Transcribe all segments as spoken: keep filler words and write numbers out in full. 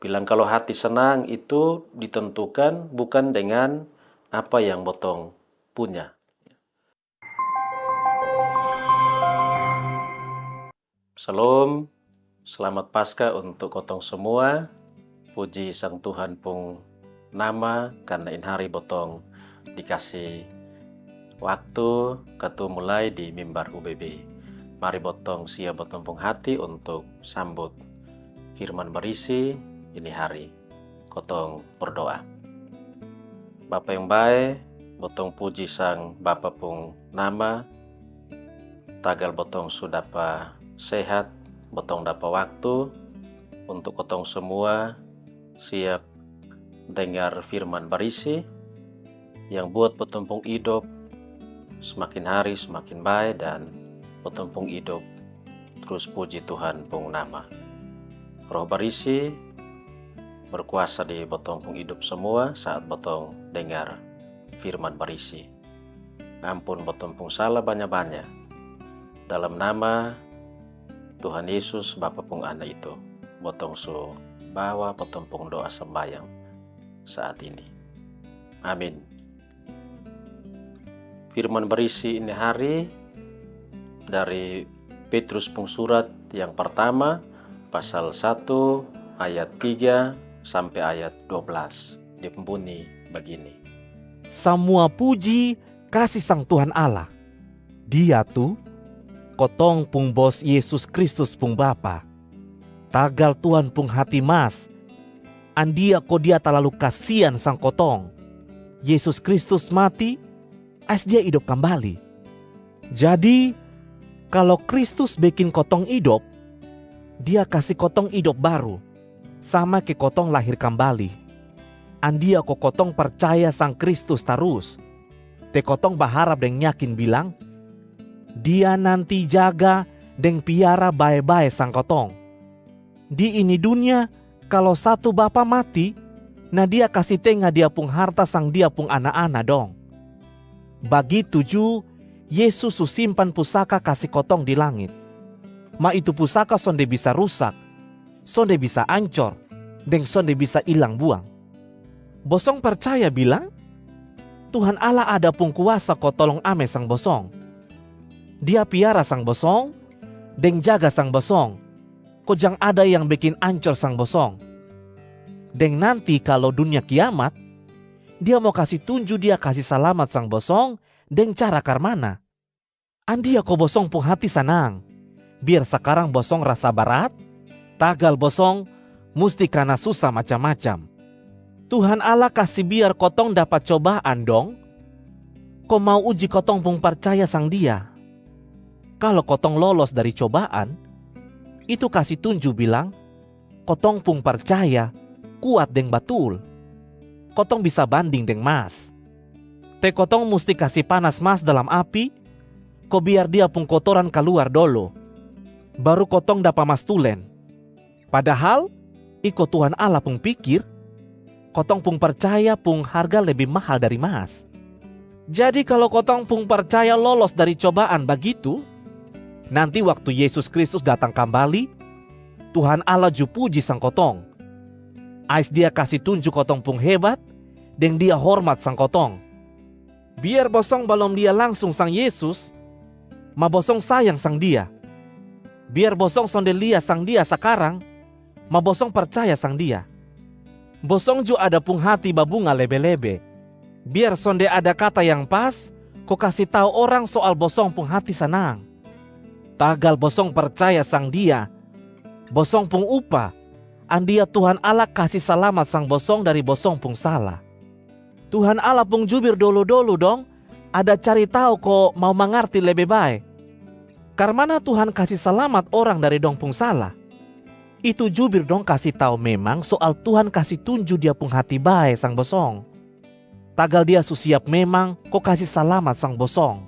Bilang kalau hati senang itu ditentukan bukan dengan apa yang botong punya. Shalom, selamat Paskah untuk kotong semua. Puji sang Tuhan pung nama karena ini hari botong dikasih waktu katu mulai di mimbar U B B. Mari botong siap botong pung hati untuk sambut firman barisi ini hari. Kotong berdoa. Bapa yang bae, botong puji sang Bapa pung nama, tagal botong su dapa sehat, botong dapa waktu untuk kotong semua siap dengar firman barisi yang buat botong pung idop semakin hari semakin bae dan botong pung idop terus puji Tuhan pung nama. Roh barisi berkuasa di botong pung idop semua saat botong dengar firman barisi. Ampun botong pung salah banya-banya. Dalam nama Tuhan Yesus, Bapa pung Ana itu, botong su bawa botong pung doa sembayang saat ini. Amin. Firman barisi ini hari dari Petrus pung surat yang pertama, pasal satu ayat tiga sampai ayat dua belas. Dia pung bunyi bagini. Samua puji kasi sang Tuhan Allah. Dia tu kotong pung Bos Yesus Kristus pung Bapa. Tagal Tuhan pung hati mas, andia ko Dia talalu kasian sang kotong. Yesus Kristus mati, ais Dia idop kambali. Jadi, kalo Kristus bekin kotong idop, Dia kasi kotong idop baru, sama ke kotong lahir kambali. Andia ko kotong parcaya sang Kristus tarus, te kotong baharap deng yakin bilang, Dia nanti jaga deng piara bae-bae sang kotong. Di ini dunia, kalo satu bapa mati, na dia kasi tenga dia pung harta sang dia pung ana-ana dong. Bagitu ju, Yesus su simpan pusaka kasi kotong di langit. Ma itu pusaka sonde bisa rusak, sonde bisa ancor, deng sonde bisa ilang buang. Bosong parcaya bilang, Tuhan Allah ada pung kuasa ko tolong ame sang bosong. Dia piara sang bosong, deng jaga sang bosong, ko jang ada yang bekin ancor sang bosong. Deng nanti kalo dunia kiamat, Dia mo kasi tunju Dia kasi salamat sang bosong deng cara karmana. Andia ko bosong pung hati sanang, biar sakarang bosong rasa barat, tagal bosong musti kana susa macam-macam. Tuhan Allah kasi biar kotong dapa cobaan dong, ko mau uji kotong pung parcaya sang Dia. Kalo kotong lolos dari cobaan, itu kasi tunju bilang kotong pung parcaya kuat deng batul. Kotong bisa banding deng mas. Te kotong musti kasi panas mas dalam api, ko biar dia pung kotoran kaluar dolo, baru kotong dapa mas tulen. Padahal, iko Tuhan Allah pung pikir, kotong pung parcaya pung harga lebe mahal dari mas. Jadi kalo kotong pung parcaya lolos dari cobaan bagitu, nanti waktu Yesus Kristus datang kambali, Tuhan Allah ju puji sang kotong. Ais Dia kasi tunju kotong pung hebat, deng Dia hormat sang kotong. Biar bosong balom lia langsung sang Yesus, ma bosong sayang sang Dia. Biar bosong sonde lia sang Dia sakarang, ma bosong parcaya sang Dia. Bosong ju ada pung hati babunga lebe-lebe. Biar sonde ada kata yang pas ko kasi tau orang soal bosong pung hati sanang. Tagal bosong parcaya sang Dia, bosong pung upa, andia Tuhan Allah kasi salamat sang bosong dari bosong pung sala. Tuhan Allah pung jubir dolu-dolu dong ada cari tau ko mau mangarti lebe bae. Karmana Tuhan kasi salamat orang dari dong pung sala. Itu jubir dong kasi tau memang soal Tuhan kasi tunju Dia pung hati bae sang bosong. Tagal Dia su siap memang ko kasi salamat sang bosong.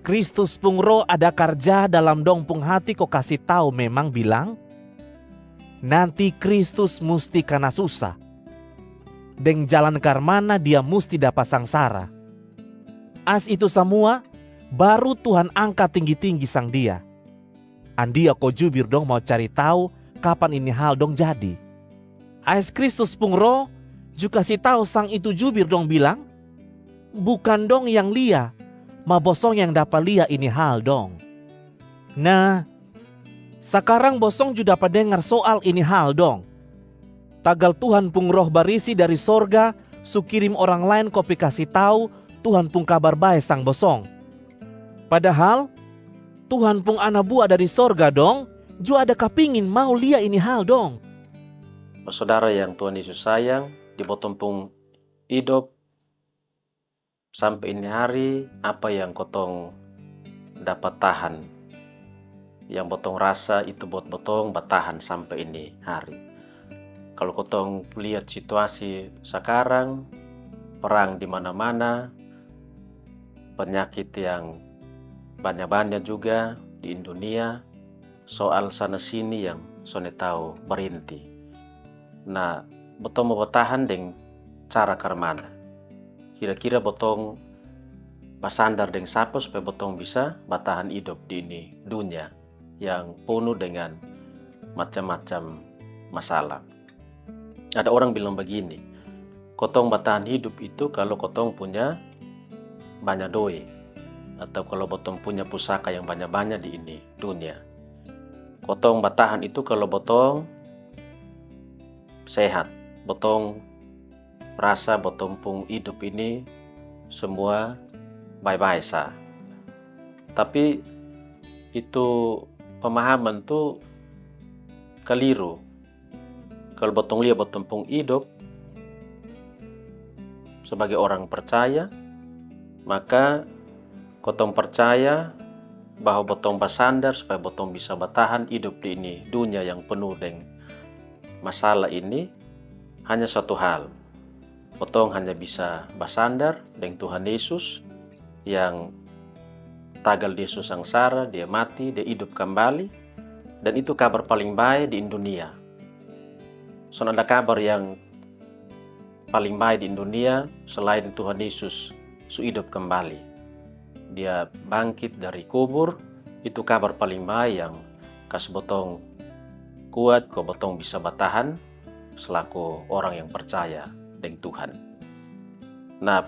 Kristus pung Roh ada karja dalam dong pung hati ko kasi tau memang bilang, nanti Kristus musti kana susa. Deng jalan karmana Dia musti dapa sangsara. Ais itu samua, baru Tuhan angka tinggi-tinggi sang Dia. Andia ko jubir dong mau cari tau kapan ini hal dong jadi. Ais Kristus pung Roh ju kasi tau sang itu jubir dong bilang, bukan dong yang lia, ma bosong yang dapa lia ini hal dong. Nah, sakarang bosong ju dapa dengar soal ini hal dong. Tagal Tuhan pung Roh Barisi dari sorga su kirim orang laen ko pi kasi tau Tuhan pung Kabar Bae sang bosong. Padahal Tuhan pung ana bua dari sorga dong ju ada kapingin mau lia ini hal dong. Basodara yang Tuhan Yesus sayang, di botong pung idop sampe ini hari, apa yang kotong dapat tahan, yang botong rasa itu buat botong batahan sampe ini hari? Kalo kotong liat situasi sakarang, perang di mana-mana, penyakit yang banya-banya juga di dunia, soal sana sini yang sonde tau barinti. Nah, botong mo batahan deng cara karmana? Kira-kira botong basandar deng sapa supaya botong bisa batahan idop di ini dunia yang punu dengan macam-macam masalah? Ada orang bilang bagini, kotong batahan hidup itu kalo kotong punya banya doi, atau kalo botong punya pusaka yang banya-banya di ini dunia. Kotong batahan itu kalo botong sehat, botong rasa botong pung idop ini semua bae-bae sa. Tapi itu pemahaman tu kaliru. Kalo botong lia botong pung idop sebagai orang percaya, maka kotong percaya bahwa botong basandar supaya botong bisa batahan idop di ini dunia yang punu deng masalah ini, hanya satu hal. Botong hanya bisa basandar deng Tuhan Yesus yang tagal Dia su sangsara, Dia mati, Dia idop kambali, dan itu kabar paling bae di dunia. Son ada kabar yang paling bae di dunia selain Tuhan Yesus su idop kambali. Dia bangkit dari kubur, itu kabar paling bae yang kas botong kuat ko botong bisa batahan selaku orang yang percaya deng Tuhan. Nah,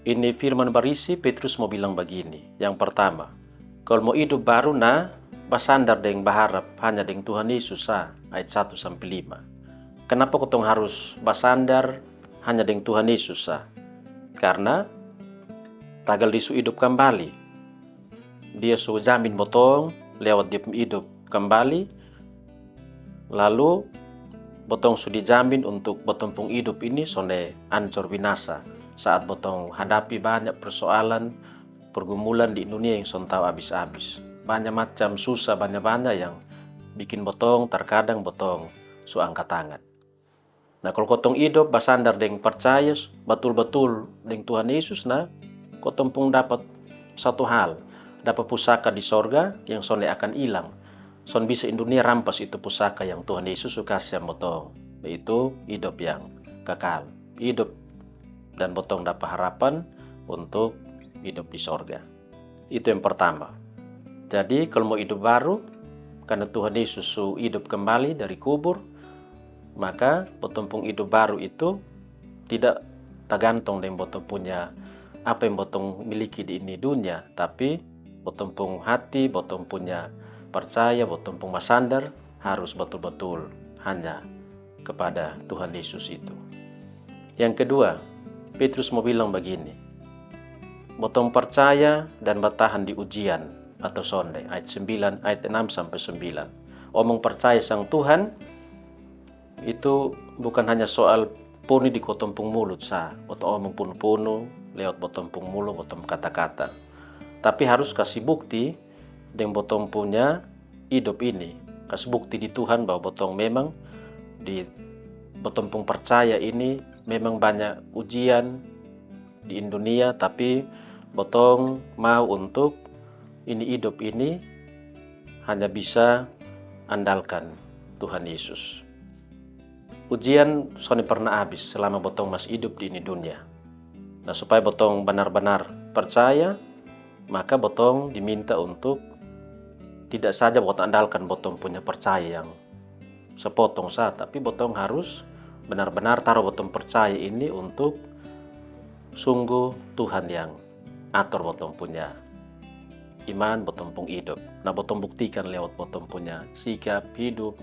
ini firman barisi, Petrus mo bilang bagini. Yang pertama, kalo mo idop baru, nah, basandar deng baharap hanya deng Tuhan Yesus sa, ayat satu sampe lima. Kenapa kotong harus basandar hanya deng Tuhan Yesus sa? Karna tagal Dia su idop kambali, Dia su jamin botong lewat Dia pung idop kambali, lalu botong su dijamin untuk botong pung idop ini sonde ancor binasa saat botong hadapi banya persoalan, pergumulan di dunia yang son tau abis-abis. Banya macam susa, banya-banya yang bikin botong, tarkadang botong su angka tangan. Nah, kalo kotong idop basandar deng parcaya batul-batul deng Tuhan Yesus, nah, kotong pung dapat satu hal, dapat pusaka di sorga yang sonde akan ilang. Son bisa ini dunia rampas itu pusaka yang Tuhan Yesus su kasi sang botong, yaitu idop yang kakal, idop dan botong dapat harapan untuk idop di sorga. Itu yang pertama. Jadi, kalo mo idop baru, karna Tuhan Yesus su idop kambali dari kubur, maka botong pung idop baru itu tidak tagantong deng botong punya, apa yang botong miliki di ini dunia, tapi botong pung hati, botong punya parcaya, botong pung basandar harus batul-batul hanya kepada Tuhan Yesus itu. Yang kedua, Petrus mo bilang bagini, botong parcaya dan batahan di ujian atau sonde, ayat sembilan, ayat enam sampe sembilan. Omong parcaya sang Tuhan itu bukan hanya soal ponu di kotong pung mulut sa, botong omong ponu-ponu lewat botong pung mulut, botong kata-kata. Tapi harus kasi bukti deng botong punya idop ini, kasi bukti di Tuhan bahwa botong memang di botong pung parcaya ini memang banya ujian di ini dunia, tapi botong mau untuk ini idop ini hanya bisa andalkan Tuhan Yesus. Ujian sonde parna abis selama botong mas idop di ini dunia. Nah, supaya botong banar-banar parcaya, maka botong diminta untuk tidak saja botong andalkan botong punya parcaya yang sepotong sa, tapi botong harus benar-benar taro botong percaya ini untuk sungguh Tuhan yang ator botong punya iman, botong pung idop. Nah, botong buktikan lewat botong punya sikap hidup,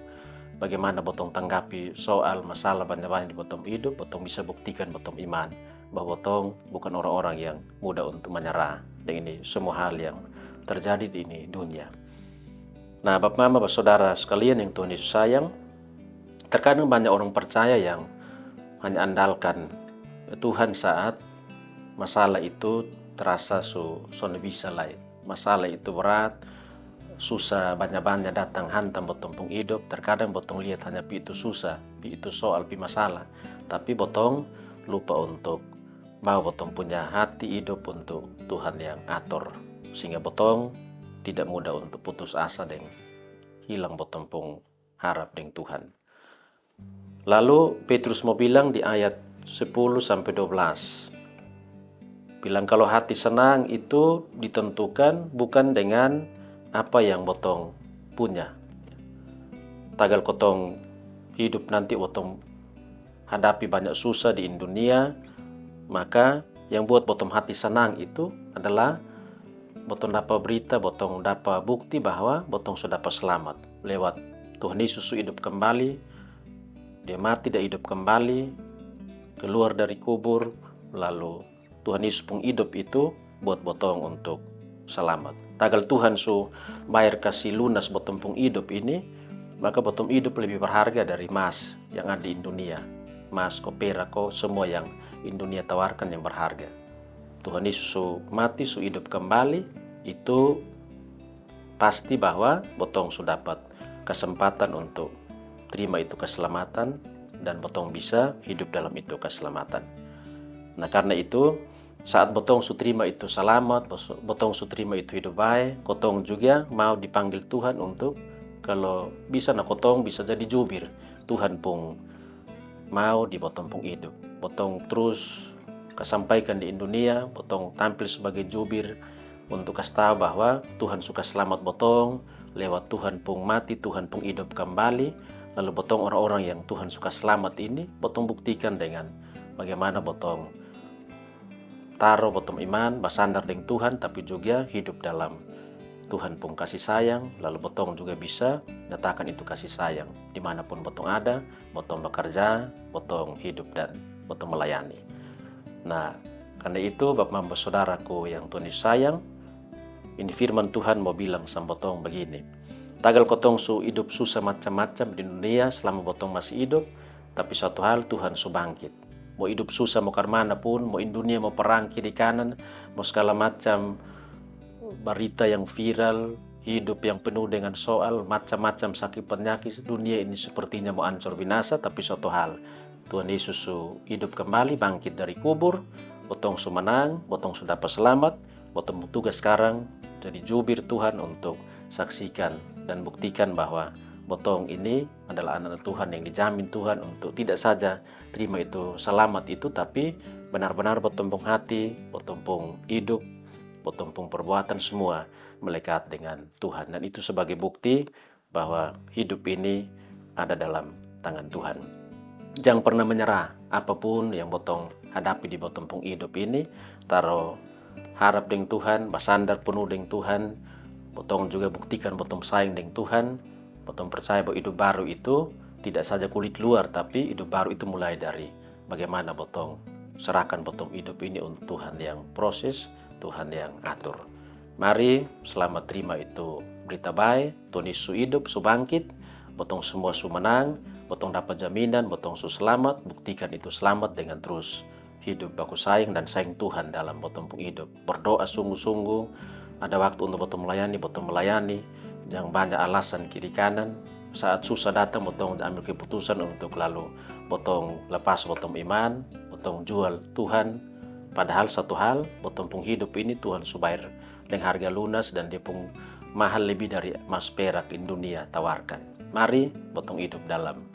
bagaimana botong tanggapi soal masalah banya-banya di botong idop, botong bisa buktikan botong iman bahwa botong bukan orang-orang yang mudah untuk menyerah dengan ini semua hal yang terjadi di ini dunia. Nah, bapa mama, basodara sekalian yang Tuhan Yesus sayang, terkadang banyak orang percaya yang hanya andalkan Tuhan saat masalah itu terasa su sonde bisa lai. Masalah itu berat, susah banya-banya datang hantam botong pung idop. Terkadang botong lihat hanya pi itu susah, pi itu soal, pi masalah. Tapi botong lupa untuk bawa botong punya hati idop untuk Tuhan yang ator, sehingga botong tidak mudah untuk putus asa deng hilang botong pung harap deng Tuhan. Lalu Petrus mau bilang di ayat sepuluh sampai dua belas, bilang kalau hati senang itu ditentukan bukan dengan apa yang botong punya. Tagal kotong hidup nanti botong hadapi banyak susah di dunia, maka yang buat botong hati senang itu adalah botong dapa berita, botong dapa bukti bahwa botong su dapa selamat lewat Tuhan Yesus su idop kembali. Dia mati dan idop kembali, keluar dari kubur, lalu Tuhan Yesus pung idop itu buat botong untuk selamat. Tagal Tuhan su bayar kasi lunas botong pung idop ini, maka botong idop lebih berharga dari mas yang ada di dunia. Mas ko perak ko semua yang dunia tawarkan yang berharga. Tuhan Yesus su mati, su idop kembali, itu pasti bahwa botong su dapat kesempatan untuk terima itu keselamatan dan botong bisa hidup dalam itu keselamatan. Nah, karena itu, saat botong su terima itu selamat, bos-, botong su terima itu hidup bae, kotong juga mau dipanggil Tuhan untuk, kalau bisa, na kotong bisa jadi jubir Tuhan pung mau di botong pung idop. Botong terus kasampaikan di dunia, botong tampil sebagai jubir untuk kasi tau bahwa Tuhan su kasi selamat botong lewat Tuhan pung mati, Tuhan pung idop kembali. Lalu botong orang-orang yang Tuhan su kasi selamat ini, botong buktikan dengan bagaimana botong taro botong iman, basandar deng Tuhan, tapi juga hidup dalam Tuhan pung kasi sayang, lalu botong juga bisa nyatakan itu kasi sayang dimanapun botong ada, botong bakarja, botong hidup, dan botong melayani. Nah, karena itu, bapa mama, sodaraku yang Tuhan Yesus sayang, ini firman Tuhan mau bilang sama botong begini. Tagal kotong su idop susah macam-macam di dunia selama botong masih idop, tapi satu hal, Tuhan su bangkit. Mau idop susah, mau karmana pun, mau dunia mau perang kiri kanan, mau segala macam barita yang viral, hidup yang penuh dengan soal, macam-macam sakit penyakit, dunia ini sepertinya mau ancor binasa, tapi satu hal, Tuhan Yesus su idop kembali, bangkit dari kubur, botong su manang, botong su dapa selamat, botong pung tugas sekarang jadi jubir Tuhan untuk saksikan dan buktikan bahwa botong ini adalah anak-anak Tuhan yang dijamin Tuhan untuk tidak saja terima itu selamat itu, tapi benar-benar botong pung hati, botong pung idop, botong pung perbuatan semua melekat dengan Tuhan. Dan itu sebagai bukti bahwa hidup ini ada dalam tangan Tuhan. Jang pernah menyerah, apapun yang botong hadapi di botong pung idop ini, taro harap deng Tuhan, basandar penuh deng Tuhan, botong juga buktikan botong sayang deng Tuhan, botong percaya bahwa idop baru itu tidak saja kulit luar, tapi idop baru itu mulai dari bagaimana botong serahkan botong idop ini untuk Tuhan yang proses, Tuhan yang atur. Mari, selamat terima itu berita bae, Tuhan Yesus su idop, su bangkit, botong semua su manang, botong dapa jaminan, botong su selamat, buktikan itu selamat dengan terus hidup baku sayang dan sayang Tuhan dalam botong pung idop. Berdoa sungguh-sungguh, ada waktu untuk botong melayani, botong melayani, jang banya alasan kiri kanan. Saat susah datang, botong ambil keputusan untuk lalu botong lepas botong iman, botong jual Tuhan. Padahal satu hal, botong pung hidup ini Tuhan su bayar deng harga lunas dan dia pung mahal lebih dari mas perak ini dunia tawarkan. Mari botong idop dalam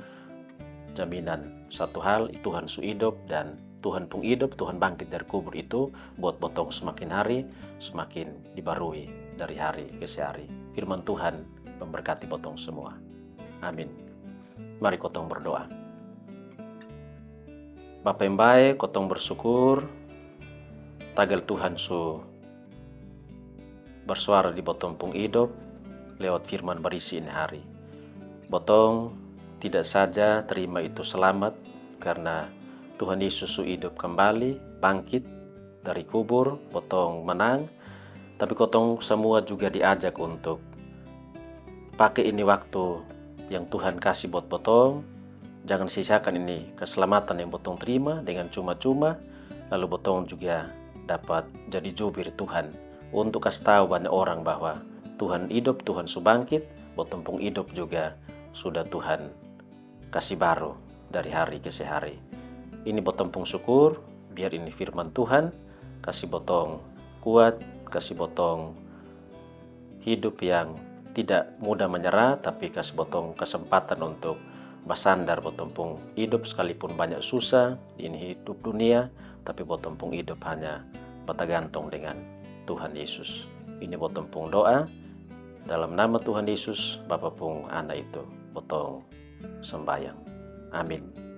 jaminan satu hal, Tuhan su idop dan Tuhan pung idop, Tuhan bangkit dari kubur itu buat botong semakin hari semakin dibarui dari hari ke hari. Firman Tuhan memberkati botong semua. Amin. Mari kotong berdoa. Bapa yang bae, kotong bersyukur tagal Tuhan su bersuara di botong pung idop lewat firman barisi ini hari. Botong tidak saja terima itu selamat karena Tuhan Yesus su idop kembali, bangkit dari kubur, botong menang, tapi kotong semua juga diajak untuk pake ini waktu yang Tuhan kasi buat botong. Jangan sisakan ini keselamatan yang botong terima dengan cuma-cuma, lalu botong juga dapat jadi jubir Tuhan untuk kasi tau banyak orang bahwa Tuhan idop, Tuhan su bangkit, botong pung idop juga sudah Tuhan kasi baru dari hari ke sehari. Ini botong pung syukur, biar ini firman Tuhan kasi botong kuat, kasi botong hidup yang tidak mudah menyerah, tapi kasi botong kesempatan untuk basandar botong pung idop sekalipun banyak susah di ini hidup dunia, tapi botong pung idop hanya batagantong dengan Tuhan Yesus. Ini botong pung doa dalam nama Tuhan Yesus, Bapa pung Ana itu, botong sembayang. Amin.